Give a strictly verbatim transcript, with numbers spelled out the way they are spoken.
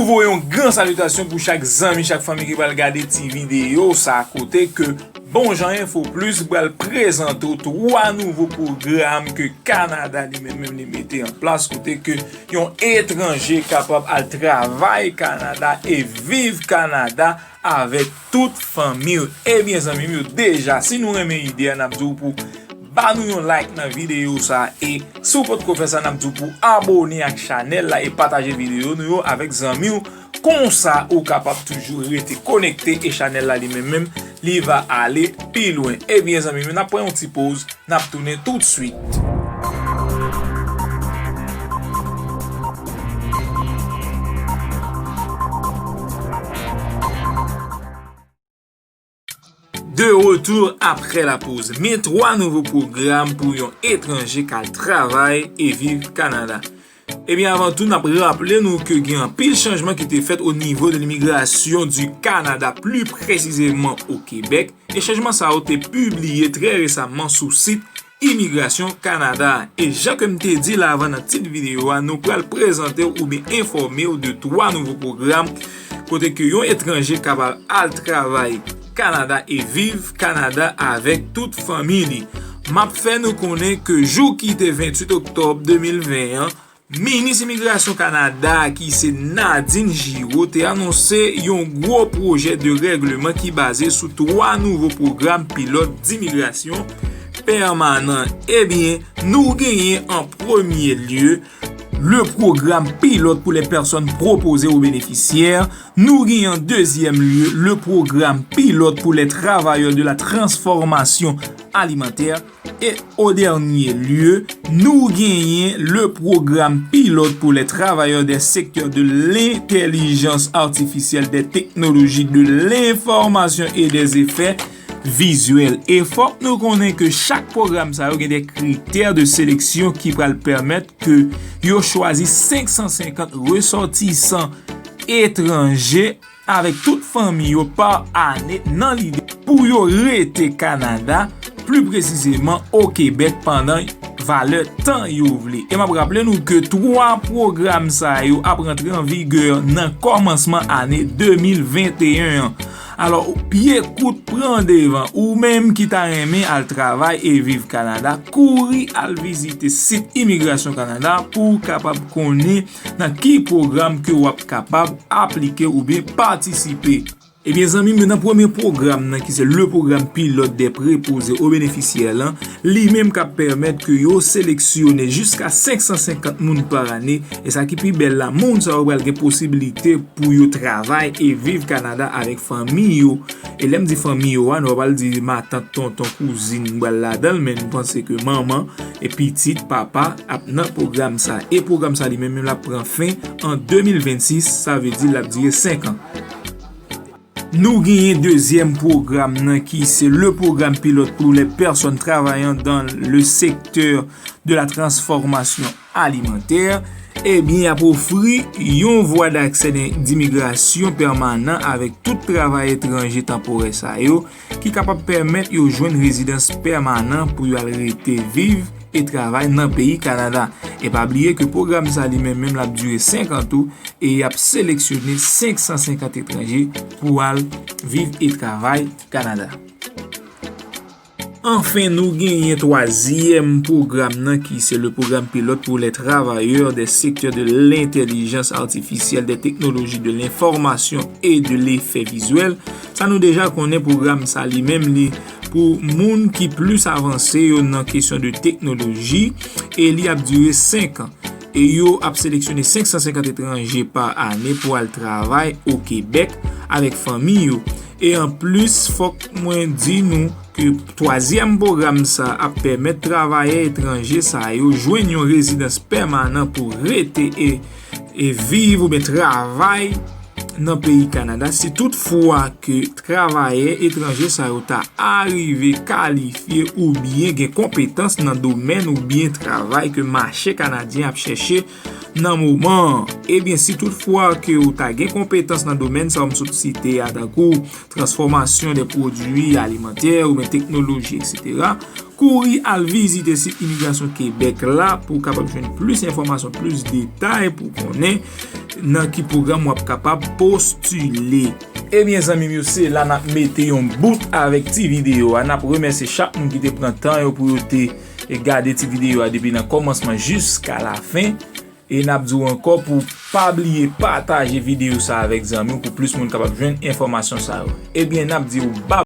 Voye yon gran salitasyon pou chak zanmi, chak fanmi ki pral gade ti videyo sa, kote ke Bon Jan Enfo Plis pral prezante w twa nouvo pwogram ke Kanada li menm menm li mete an plas, kote ke yon etranje kapab al travay Kanada e viv Kanada avèk tout fanmi w. Ebyen, zanmi m yo, deja, si nou renmen ide a, n ap di w pou ba nou yon like nan videyo sa a, e si w potko fè sa, n ap di w pou abone ak chanèl la e pataje videyo nou yo avèk zanmi w. Konsa, ou kapab toujou rete konekte e chanèl la li menm menm, li va ale pi lwen. Ebyen, zanmi m yo, n ap pran yon ti poz, n ap tounen toutswit. De retour après la pause. Men twa nouvo pwogram pou yon etranje k al travay e viv Kanada. Ebyen, avan tou, n ap raple nou ke gen anpil chanjman ki te fèt o nivo de limigrasyon di Kanada, pli presizeman o Kebèk, e chanjman sa yo te pibliye trè resaman sou sit Imigrasyon Kanada. E jan ke m te di l avan nan tit videyo a, nou pral prezante w oubyen enfòme w de twa nouvo pwogram kote ke yon etranje kapab al travay Kanada e viv Kanada avèk tout fanmi li. M ap fè nou konnen ke jou ki te venntuit oktòb de mil ven an, Minis Imigrasyon Kanada, ki se Nadine Giraud, te anonse yon gwo pwojè de règleman ki baze sou twa nouvo pwogram pilòt dimigrasyon pèmanan. Ebyen, nou genyen an premye lye le programme pilote pour les personnes proposées aux bénéficiaires. Nou genyen an dezyèm lye le programme pilote pour les travailleurs de la transformation alimentaire. E o dènye lye, nou genyen le programme pilote pour les travailleurs des secteurs de l'intelligence artificielle, des technologies de l'information et des effets visuels. E fòk nou konnen ke chak pwogram sa yo gen de kritè de seleksyon ki pral pèmèt ke yo chwazi senk san senkant resòtisan etranje avèk tout fanmi yo pa ane nan lide pou yo rete Kanada, pli presizeman o Kebèk, pandan valè tan yo vle. E m ap raple nou ke twa pwogram sa yo ap rantre an vigè nan kòmansman ane de mil venteyen an. Alò, pye kout pran devan, ou menm ki ta renmen al travay e viv Kanada, kouri al vizite sit Imigrasyon Kanada pou w kapab konnen nan ki pwogram ke w ap kapab aplike oubyen patisipe. Ebyen, zanmi m yo, nan premye pwogram nan, ki se le programme pilote des préposés aux bénéficiaires lan, li menm k ap pèmèt ke yo seleksyone jiska senk san senkant moun pa ane, e sa ki pi bèl la, moun sa yo pral gen posibilite pou yo travay e viv Kanada avèk fanmi yo. E lè m di fanmi yo a, nou pa pral di matant, tonton, kouzin, m pral ladan l, men nou panse ke manman, e pitit, papa ap nan pwogram sa. E pwogram sa li menm, menm l ap pran fen an de mil vennsis, sa vle di l ap dire senk an. Nou genyen dezyèm pwogram nan ki se le programme pilote pour les personnes travaillant dans le secteur de la transformation alimentaire. Ebyen, y ap ofri yon vwa daksè dimigrasyon pèmanan avèk tout travay etranje tanporè sa yo ki kapab pèmèt yo jwenn rezidans pèmanan pou yo al rete viv e travay nan peyi Kanada. E pa bliye ke pwogram sa li menm menm l ap dire senk an tou, e y ap seleksyone senk san senkant etranje pou al viv e travay Kanada. Anfen, nou genyen twazyèm pwogram nan ki se le programme pilote pour les travailleurs des secteurs de l'intelligence artificielle, des technologies de l'information et de l'effet visuel. Sa nou deja konnen pwogram sa li menm li pou moun ki plis avanse yo nan kesyon de teknoloji, e li ap dire senk an. E yo ap seleksyone senk san senkant etranje pa ane pou al travay o Kebèk avèk fanmi yo. E anplis, fòk mwen di nou ke twazyèm pwogram sa ap pèmèt travayè etranje sa yo jwenn yon rezidans pèmanan pou rete e, e viv oubyen travay nan peyi Kanada, si toutfwa ke travayè etranje sa yo ta arive kalifye oubyen gen konpetans nan domèn oubyen travay ke mache kanadyen ap chèche nan moman an. Ebyen, si toutfwa ke ou ta gen konpetans nan domèn sa yo m sot site a, tankou transfòmasyon de pwodui alimantè oubyen teknoloji, etsetera, kouri al vizite sit Imigrasyon Kebèk la pou w kapab jwenn plis enfòmasyon, plis detay pou konnen nan ki pwogram w ap kapab postile. Ebyen zanmi m yo, se la n ap mete yon bout avèk ti videyo a. N ap remèsye chak moun ki te pran tan yo pou yo te gade ti videyo a depi nan kòmansman jiska lafen. E n ap di w ankò pou pa bliye pataje videyo sa avèk zanmi w pou plis moun kapab jwenn enfòmasyon sa yo. Ebyen n ap di w bye.